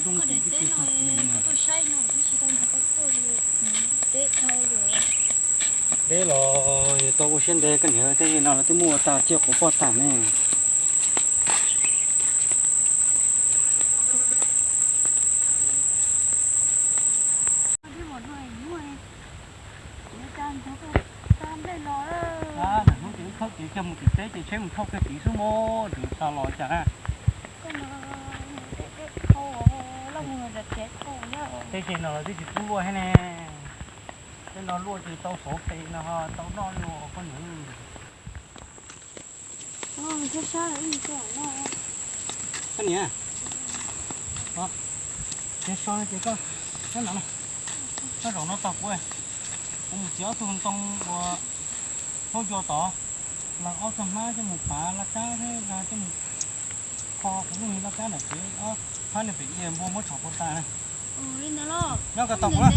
Koj daim teb no, koj tuaj saib no twb tsis tau nrog koj tuaj li, deb dhau lawm. Deb los yog tau ua siab ntev koj niam, tej no los twb muab ua tag, ciaj quav poj tag ne. Hnub ces wb khawb kev coj mus tim teb ces tsheb mus thauj kiag tid xwb mas, tsis xa los cas na. Tej ze no los twb tsis pub luaj thiab ne. Tej no luaj ces tau xauv pes no tau noj li os koj niam. Koj niam, ces koj, koj zaum no tos kuv, kuv mus txiav ob tug ntoo uas hnub ncua tod, los ob tug hmab coj mus pav laj kab thiab coj mus kho kuv lub niag laj kab ntawm tsev, ob phab niag pem ia npua muab tshov puas tas na. Nyob koj tos kuv na.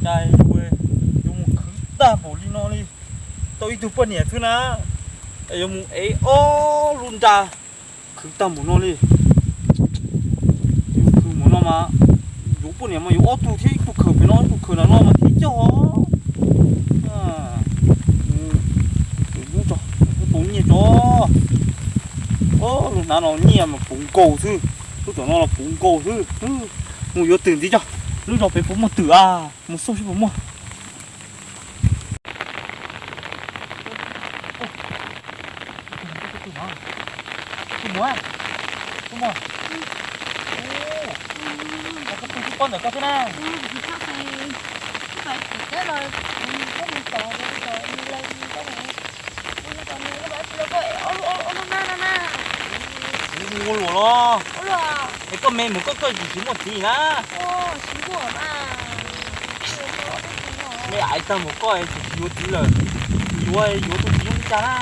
Cas yuav mus khwv tag npaum li no li, tau ib tug poj niam xwb na, yuav mus ev ob lub nra khwv tag npaum no li. Yuav khwv npaum no mas yuav poj niam mas yuav ob tug thiab, ib tug khaws pem no ib tug khaws nram no mas thiaj coj. Mus tso, tau nyiaj tso. Lub hnav no nyiaj mas puv nkaus xwb, lub tom no los puv nkaus xwb. Mus yuav twm ntxiv tso, lub zos pem puas muaj twm a, mus xauj seb puas muaj. Tus muam, tus muam, koj tus tsis pob ntawm koj thiab na. Ua luam los, es koj me mus koj koj tsis muaj txiv na. Me aiv tag mus koj tsis yuav txiv lawm, yuav yuav tus txiv zoo li cas na.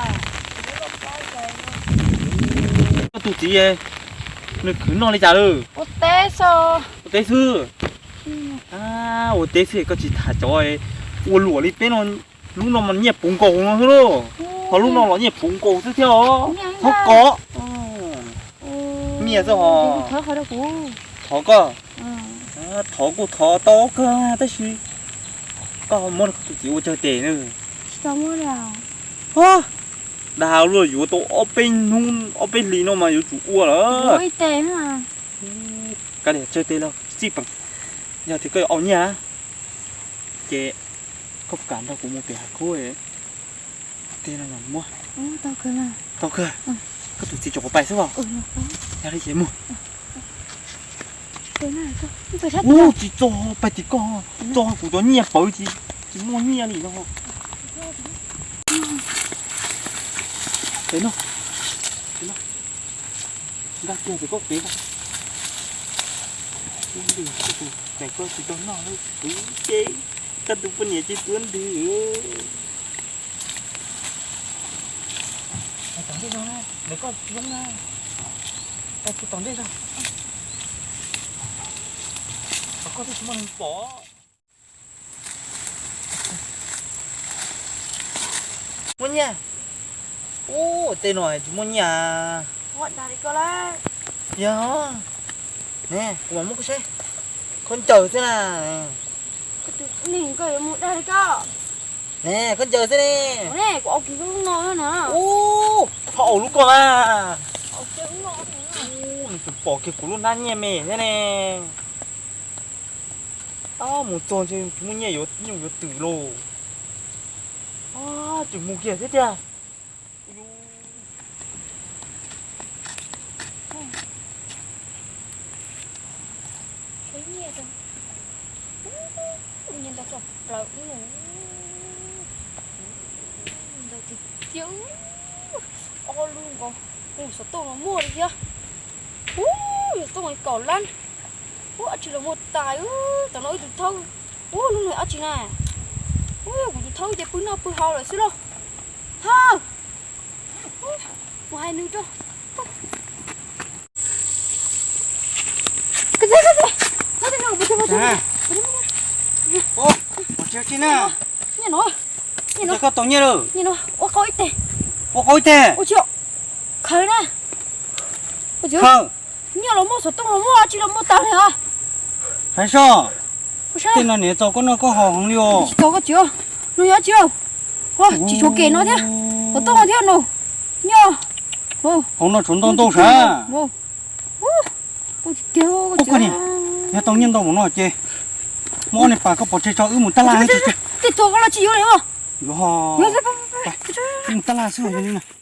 Koj tus txiv nws khwv noj li cas lawm? Ua teb xwb. Ua teb xwb. Ua teb xwb koj tsis tham cov ua luam li peb no. Lub no mas nyiaj puv nkaus no xwb lauj, ho lub no los nyiaj puv nkaus xwb thiab os. Thov koj, nyiaj xwb os. Thov koj, thov kuj thov tau kawg tab sis koj muab tus txiv ua tsawg tes na. Dag luaj yuav tau ob peb hnub ob peb hlis no mas yuav tsum ua lawm. Kav liam tsawg tes los txij peem, yog tias koj yuav au nyiaj ces koj kam nrog kuv mus pem hav khub. Tej no muab tau kawg, koj tus txiv tsom pais xwb os. Yog li ces mus. Ub, tsis txog pais tim koj, txog kuv cov nyiaj pawv ces tsis muaj nyiaj li no. Pem no, nkag kiag pem koj kev. Ub, koj tsis tau noj, kuv ces koj tus poj niam ces tuav ntws. Tom ntej zog na, ntawm koj zoo na. Tom ntej zog, koj twb tsis muaj neeg pom. Muaj nyiaj. Ub, tej no tsis muaj nyiaj. Yog ne, kuv mam muab koj saib. Khaub ncaws xwb na. Ne, khaub ncaws xwb ne. Ub, ho aus lub koj mas. Ub, nws tseem pom kiag kuv lub hnab nyiaj me thiab ne. Mus txog ntshe tsis muaj nyiaj yuav nyuj yuav twm lauj. Tseem mus kiag thiab tiag. Nyiaj ntau tshaj plaws, ntau tiag tiag. Ob lub nkaus, xov tooj los muaj li thiab. Ub, xov tooj kaum lab. Ub, dab tsi los muaj tas, tam no ib tug thaub. Ub, lub no dab tsi na? Ub, kuv tus thaub ces pw noj pw haus lawm xwb lauj. Thaub, mus hais nws rau. Nyiaj no, Koj tau nyiaj lawm. Ua qau ib teg. Ua qau ib teg. Khaws na. Khaws. Nyiaj los muaj, xov tooj los muaj, tsis los muaj tag li os. Hais soj, tej no niam txaus koj noj koj haus heev li os. Tsis txaus koj tsis, no yog tsis, tsis tshuav kem no thiab, xov tooj thiab no, nyiaj. Hauv no tsuav ntau ntau sav. Ua koj niam, yog tau nyiaj ntau mus no ces muab ob niag pas koj pov tseg tso wb mus tab laj. Tej txuas koj los tsis yuav li os. Yuav, wb mus tab laj xwb os.